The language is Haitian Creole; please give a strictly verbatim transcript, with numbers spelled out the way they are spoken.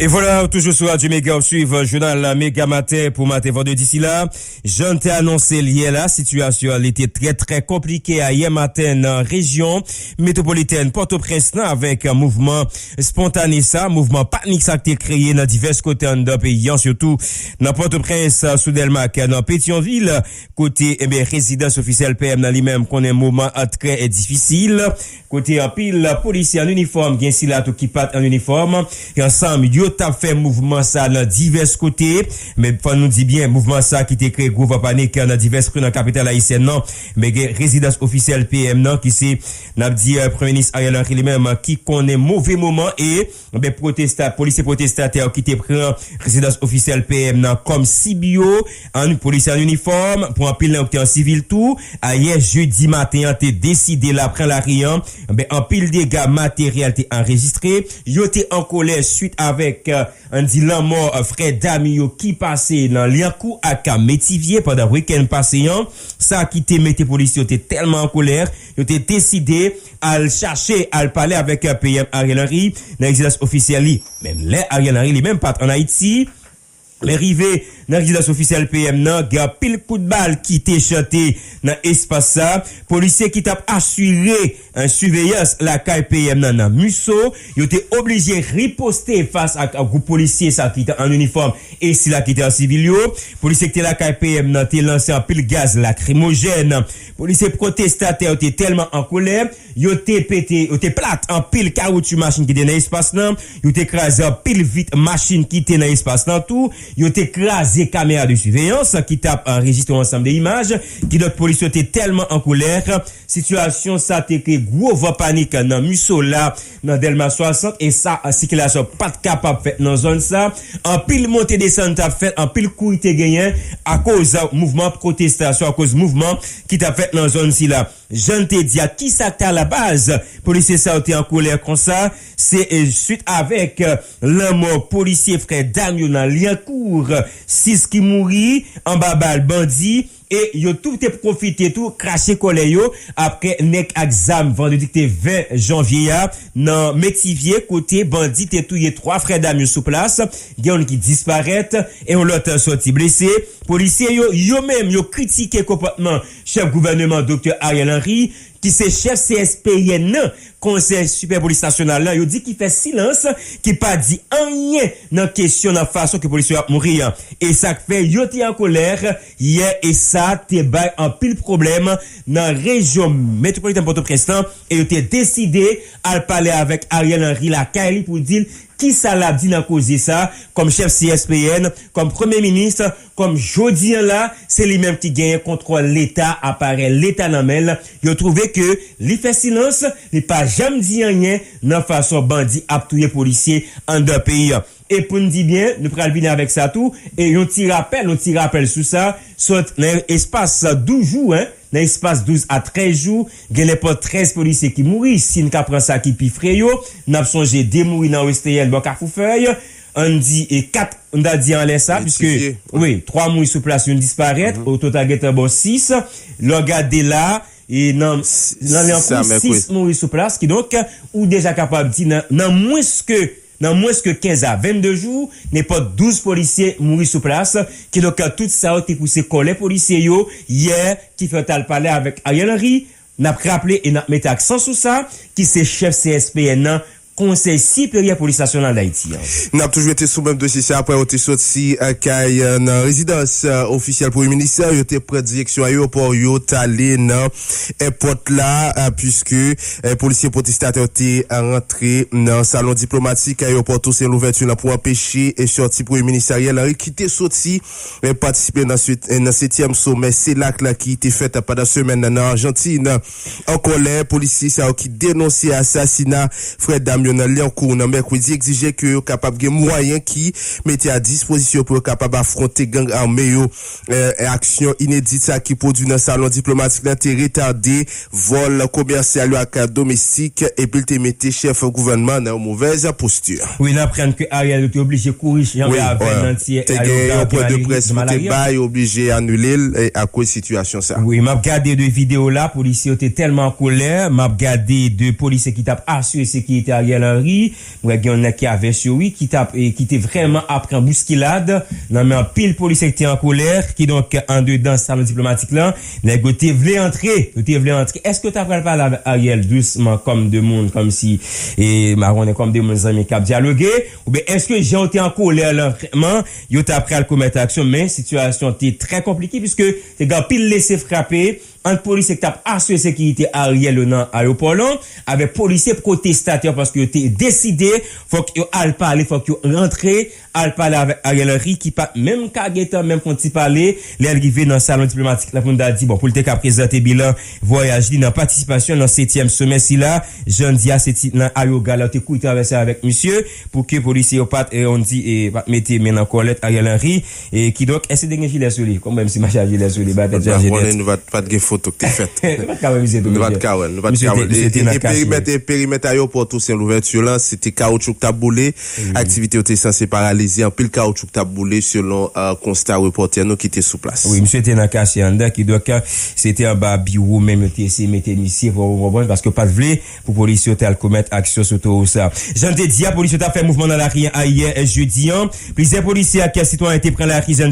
E vwala, toujou sou Radyo Mega, w ap swiv jounal Mega Maten pou maten vandredi sila. Jan n te anonse l yè la, sitiyasyon an li te trè, trè konplike a yè maten nan rejyon metwopolitèn Pòtoprens lan, avèk mouvman spontane sa, mouvman panik sa k te kreye nan divès kote anndan peyi an, sitou nan Pòtoprens, sou Dèlma ak nan Petyonvil, kote, enben, rezidans ofisyèl P M nan li menm konnen moman an trè difisil. Kote anpil polisye an inifòm, gen sila tou ki pa t an inifòm, e ansanm, yo t ap fè mouvman sa nan divès kote. Men fò nou di byen, mouvman sa ki te kreye gwo van panik nan divès ri nan kapital ayisyèn nan, men gen rezidans ofisyèl P M nan ki se, n ap di, eh, Premye Minis Ariel Henry li menm ki konnen move moman e, ben, pwotesta-, polisye pwotestatè yo ki te pran rezidans ofisyèl P M nan kòm sib yo, an, polisye an inifòm, pou anpil nan yo ki te an sivil tou, ayè jedi maten an te deside la pran lari an. Ben, anpil dega materyèl te anrejistre. Yo te an kolè swit avèk, eh, ann di lanmò, eh, frè Dami yo ki pase nan Lyankou ak Metivye pandan wikenn pase an. Sa ki te mete polisye yo te tèlman an kolè, yo te deside al chache, al pale avèk, eh, P M Ariel Henry nan rezidans ofisyèl li. Men lè Ariel Henry li menm pa t an Ayiti, men rive nan rezidans ofisyèl P M nan, gen anpil kout bal ki te chante nan espas sa. Polisye ki t ap asire, eh, siveyans lakay P M nan, nan Miso, yo te oblije riposte fas ak gwoup polisye sa ki te an inifòm e sila ki te an sivil yo. Polisye ki te lakay P M nan te lanse anpil gaz lakrimojèn. Polisye pwotestatè yo te tèlman an kolè, yo te pete, yo te plat anpil kawoutchou machin ki te nan espas lan, yo te kraze anpil vit machin ki te nan espas lan tou, yo te kraze kamera de siveyans ki t ap anrejistre yon ansanm de imaj. Kidonk, polis yo te tèlman an kolè, sitiyasyon sa te kreye gwo van panik nan Miso la, nan Dèlma swasant, e sa, sikilasyon pa t kapab fèt nan zòn sa. Anpil monte desann t ap fèt, anpil kouri te genyen akoz mouvman pwotestasyon, akoz mouvman ki t ap fèt nan zòn sila. Jan n te di a, kisa k te alabaz polisye sa yo te an kolè konsa? Se, eh, swit avèk, eh, lanmò polisye frè Dam yo nan Lyankou, sis ki mouri anba bal bandi, e yo tou te pwofite tou krache kòlè yo apre nèg ak zam vandredi ki te ven janvye a nan Metivye, kote bandi te touye twa frè Dam yo sou plas, gen youn ki disparèt e yon lòt sòti blese. Polisye yo, yo menm, yo kritike konpòtman chèf gouvèneman, Doktè Ariel Henry, ki se chèf C S P N nan, Konsèy Sipè Polis Nasyonal la, yo di ki fè silans, ki pa di anyen nan kesyon, nan fason ke polisye yo ap mouri an. E sa k fè yo te an kolè yè, e sa te bay anpil pwoblèm nan rejyon metwopolitèn Pòtoprens lan, e yo te deside al pale avèk Ariel Henry lakay li pou di l kisa l ap di nan koze sa, kòm chèf C S P N, kòm premye minis, kòm jodi an la, se li menm ki genyen kontwòl Leta, aparèy Leta nan men l. Yo twouve ke li fè silans, li pa janm di anyen nan fason bandi ap touye polisye anndan peyi an. E pou n di byen, nou pral vini avèk sa tou, e yon ti rapèl, yon ti rapèl sou sa, sot nan espas douz jou, en, nan espas douz a trèz jou, gen nenpòt trèz polisye ki mouri. Si n ka pran sa ki pi fre yo, n ap sonje de mouri nan Westeyèn, bò Kafou Fèy, ann di, e kat, n ta di anlè sa, piske, wi, twa mouri sou plas, youn disparèt, ototal gentan bon sis. Lè w gade la, e nan, nan Lyankou, sis mouri sou plas, kidonk, ou deja kapab di nan, nan mwens ke, nan mwens ke kenz a vennde jou, nenpòt douz polisye mouri sou plas, kidonk, tout sa yo te pouse kòlè polisye yo yè, ki fè yo t al pale avèk Ariel Henry. N ap raple e n ap mete aksan sou sa, ki se chèf C S P N nan, Konsèy Siperyè Polis Nasyonal Dayiti an. N ap toujou rete sou menm dosye sa, apre yo te soti, eh, kay, eh, nan rezidans, eh, ofisyèl Premye Minis, yo te pran direksyon ayewopò, yo t ale nan èpòt la, eh, piske, eh, polisye pwotestatè yo te, eh, rantre nan salon diplomatik ayewopò Toussaint Louverture la pou anpeche, eh, sòti Premye Minis Ariel Henry ki te soti, eh, patisipe nan swit, eh, nan setyèm somè selak la ki te fèt pandan semèn nan nan Ajantin. An kòlè, polisye sa yo ki denonse asasina frè Dam yo nan Lyankou nan mèkredi egzije ke yo kapab gen mwayen ki mete a dispozisyon pou yo kapab afwonte gang ame yo. Eh, aksyon inedit sa ki pwodui nan salon diplomatik la te retade vòl komèsyal yo ak domestik, epi l te mete chèf gouvènman nan yon movèz posti. Wi, n aprann ke Ariel te oblije kouri janbe avè l nan ti te gen yon pwen de près pou te bay, oblije anile l, eh, akoz sitiyasyon sa. Wi, m ap gade de videyo la, polisye yo te tèlman an kolè, m ap gade de polisye ki t ap asire sekirite Ariel Ariel Henry, mwen gen yon nèg ki avè yo, wi, ki t ap, e, ki te vrèman ap pran bouskilad nan men anpil polisye ki te an kolè, kidonk, andedan salon diplomatik lan, nèg yo te vle antre, yo te vle antre. Èske yo ta pral pale avèk Ariel dousman, kòm de moun, kòmsi, e, m pa konnen, kòm de moun zanmi k ap dyaloge, oubyen èske jan yo te an kolè lan vrèman, yo ta pral komèt aksyon, men sitiyasyon te trè konplike, piske te gen anpil lese frape, ant polisye ki t ap asire sekirite Ariel yo nan ayewopò lan, avèk polisye pwotestatè, paske yo te deside, fòk yo al pale, fòk yo rantre, al pale avèk Ariel Henry, ki pa t menm ka gentan menm fè yon ti pale, lè l rive nan salon diplomatik la, pou n ta di, bon, pou l te ka prezante bilan vwayaj li nan patisipasyon nan setyèm somè sila, jan n di a, se ti nan Ayoga la, yo te kouri travèse avèk misye, pou ke polisye yo pa t, e, on di, e, pa t mete men nan kòlèt Ariel Henry, e, kidonk, èske te gen jilè sou li? Kòm mwen, si m pa chaje jilè sou li, ba tèt chaje nèt. Nou pa t, pa t gen foto k te fèt. Nou pa t ka wè misye tou, mesye. Nou pa t ka wè, nou pa t ka wè. E, e perimèt, e perimèt ayewopò tou, Sen Louvèti lan, se te kawoutchou k t ap boule. Aktivite yo te sanse paralize, anpil kawoutchou k t ap boule, selon, e, konsta repòtè nou ki te sou plas. Wi, misye te nan kache anndan, kidonk, se te anba biwo menm yo te eseye mete misye, pou w konprann, paske yo pa t vle pou polisye yo t al komèt aksyon sou towo sa. Jan n te di a, polisye yo t ap fè mouvman nan lari a yè jedi an. Plizyè polisye ak sitwayen te pran lari, jan